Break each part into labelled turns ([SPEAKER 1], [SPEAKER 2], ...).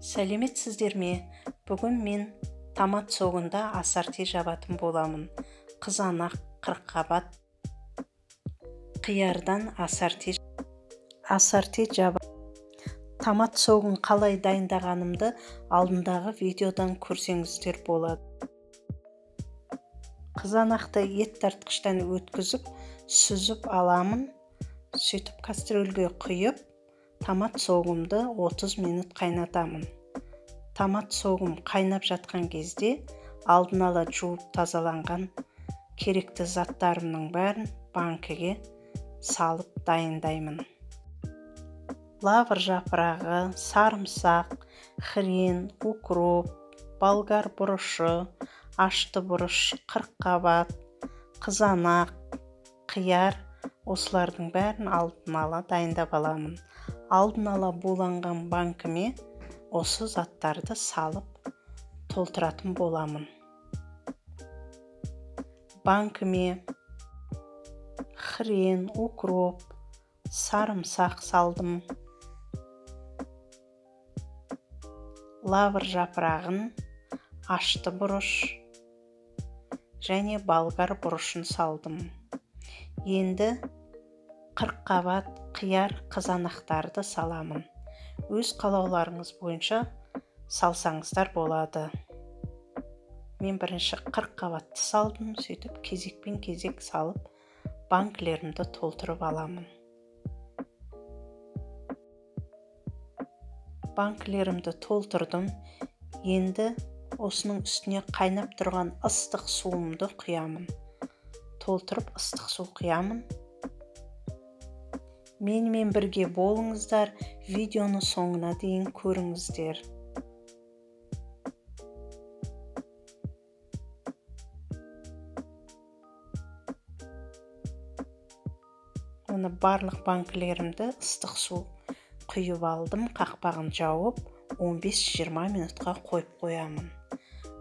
[SPEAKER 1] Сәлеметсіздер ме? Бүгін мен томат согында ассорти жабатын боламын. Қызанақ, қырыққабат, қиярдан ассорти жаба. Томат согын қалай дайындағанымды алдындағы видеодан көрсеңіздер болады. Қызанақты ет тартқыштан өткізіп, сүзіп аламын. Сөйтіп кастрюльге құйып, томат согымды 30 минут қайнатамын. Томат согым қайнап жатқан кезде алдын ала жуып тазаланған керекті заттарымның бәрін банкіге салып дайындаймын. Лавр жапырағы, сарымсақ, хрен, укроп, болгар бұрышы, ашты бұрыш, қырыққабат, қызанақ, қияр, осылардың бәрін алдын ала дайындап аламын. Алдын ала буланған банкіме осы заттарды салып толтыратын боламын. Банкіме хрен, укроп, сарымсақ салдым. Лавр жапырағын, ашты бұрыш және болгар бұрышын салдым. Енді қырыққабат, қияр, қызанақтарды саламын. Өз қалауларыңыз бойынша салсаңыздар болады. Мен бірінші қырыққабатты салдым, сөйтіп кезекпен кезек салып банкілерімді толтырып аламын. Банкілерімді толтырдым. Енді осының үстіне қайнап тұрған ыстық суымды құямын. Толтырып ыстық су құямын. Менімен бірге болыңыздар, видеоны соңына дейін көріңіздер. Оны барлық банкілерімді ыстық су құйып алдым, қақпағын жауып 15-20 минутқа қойып қоямын.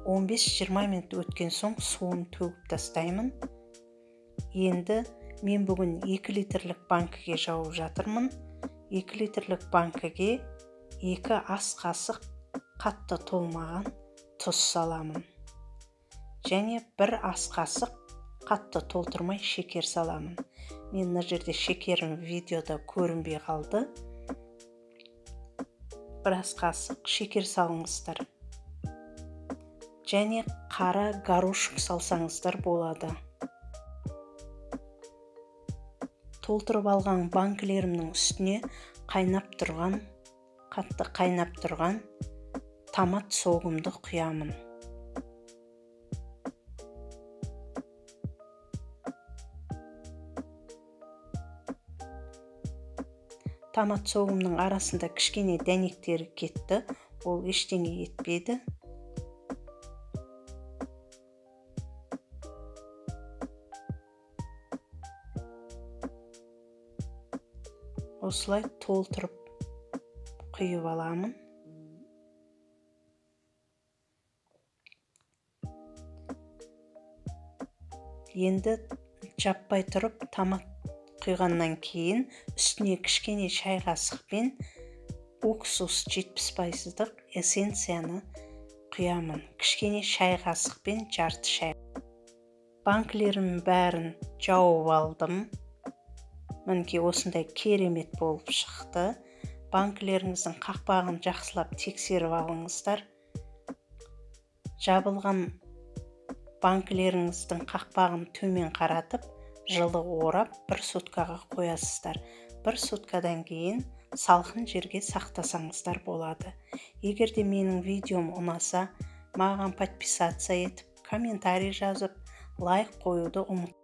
[SPEAKER 1] 15-20 минут өткен соң суын төгіп тастаймын. Енді мен бүгін 2 литрлік банкіге жауып жатырмын. 2 литрлік банкіге 2 ас қасық қатты толмаған тұз саламын. Және 1 ас қасық қатты толтырмай шекер саламын. Мен мына жерде шекерім видеода көрінбей қалды. 1 ас қасық шекер салыңыздар. Және қара горошек салсаңыздар болады. Толтырып алған банкілерімнің үстіне қайнап тұрған, қатты қайнап тұрған томат согымды құямын. Томат согымның арасында кішкене дәнектері кетті, ол ештеңе етпеді. Осылай толтырып құйып аламын. Енді жаппай тұрып томат құйғаннан кейін үстіне кішкене шай қасықпен уксус 70%-лық эссенцияны құямын. Кішкене шай қасықпен жарты шай. Банкілерімнің бәрін жауып алдым. Мінекей осындай керемет болып шықты. Банкілеріңіздің қақпағын жақсылап тексеріп алыңыздар. Жабылған банкілеріңіздің қақпағын төмен қаратып, жылы орап бір суткаға қоясыздар. Бір суткадан кейін салқын жерге сақтасаңыздар болады. Егер де менің видеом ұнаса, маған подписаться етіп, комментарий жазып, лайк қоюды ұмытпаңыз.